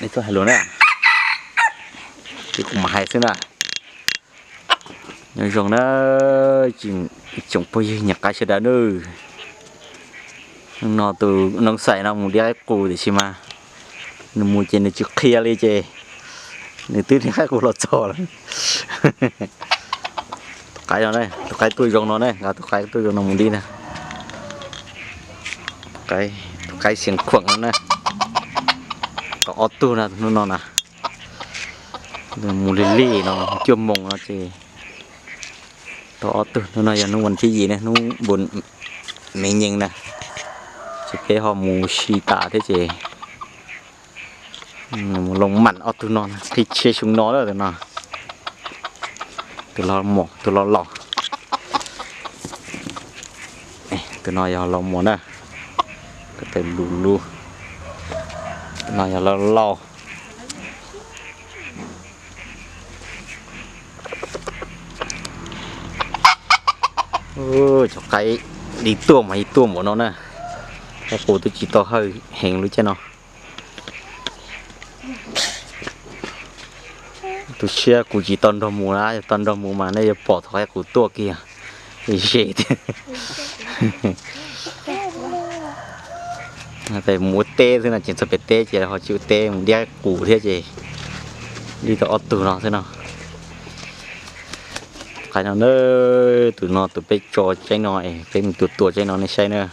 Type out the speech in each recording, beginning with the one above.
Nej tuaj hais lus na, ces kuv mam hais xwb na. Nyob zoo na, tsoom phooj ywg nyiam qaib sawv daws nawb. Hnub no tus Nooj Xais no mus dib qaib qus tiam sis mas nws mus ces nws tsis qhia li ces nws twb dib qaib qus los txog lawm. Tus qaib no, tus qaib tuaj zoo no ne, nqa tus qaib tuaj zoo no mus dib na. Tus qaib Xeev Khuam no na, tau ob tug na hnub no na. Mus lig lig no cuaj moos no ces tau ob tug. Hnub no yog hnub vas thib yim ne, hnub npun me nyees na, ces peb ho mus si tas thiab ces loo mam ob tug no, qhib tshiab xyoo no lawm tus no. Tus los mos, tus los laus. Tus no yog los mos na, ko taw lus lus. Tus no yog los laus. Cov qaib dib tuaj mas ib tuaj npaum no na. Qaib qus twb tsis tau hawj heev lub caij no. Tu siab kuv tsis tau nrog mus na, yog tau nrog mus mas nej yuav pom thaum qaib qus tuaj kiag ze thiab. Mus ua teb xwb no ces txog pem teb ces ho tsis ua teb, mus dib qaib qus thiab ces dib tau ob tug no xwb no. Qaib no na, tus no tus peb tso tseeb no, peb mus tua tua tseeb no nej saib na.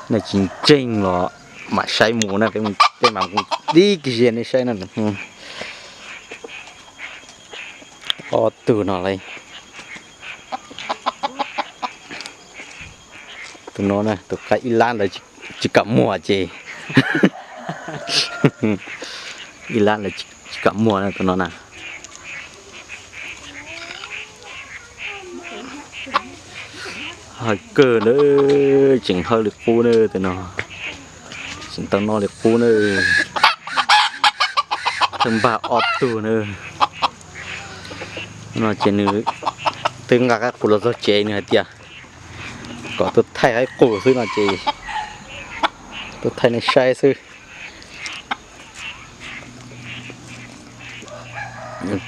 Nej tsis ntseeg los mam saib mus na, peb mam mus dib kiag ze nej saib na. Ob tug no lauj. Tus no na, tus qaib ib lab lawv tsis kam muag ces ib lab lawv tsis kam muag na tus no na. Hawj kawg na, tseem hawj li qub na tus no, tseem tau noj li qub na. Thawj npag ob tug na. No ces nws twb nqa qaib qus los txog tsev, nws hais tias kom tuaj thaij qaib qus xwb no ces tuaj thaij nej saib xwb.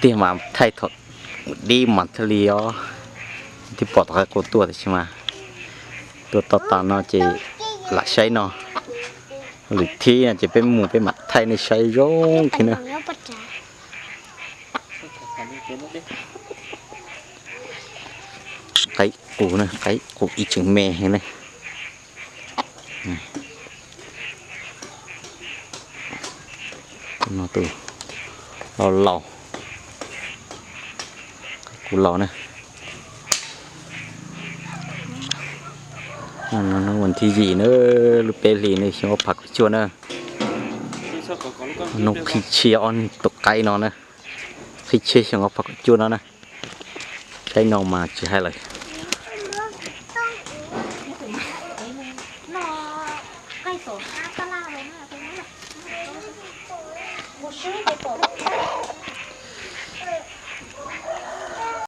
Tiag mas thaij thaum dib mas thiaj li os, thiaj pom tau qaib qus tuaj, tiam sis mas tuaj tau tas no ces lam saib no. Lwm thib no ces peb mus peb mam thaij nej saib zoo thiab na. Qaib qus na, qaib qus ib tseem me heev ne. Tus no tus laus laus, qaib qus laus na. Hnub vas thib yim na, lub peb hlis na, xyoo ob phav kaum cuaj na. Hnub qhib tshiab ob tug qaib no na, qhib tshiab xyoo ob phav kaum cuaj no na. Qaib no mas tsis hais lawm,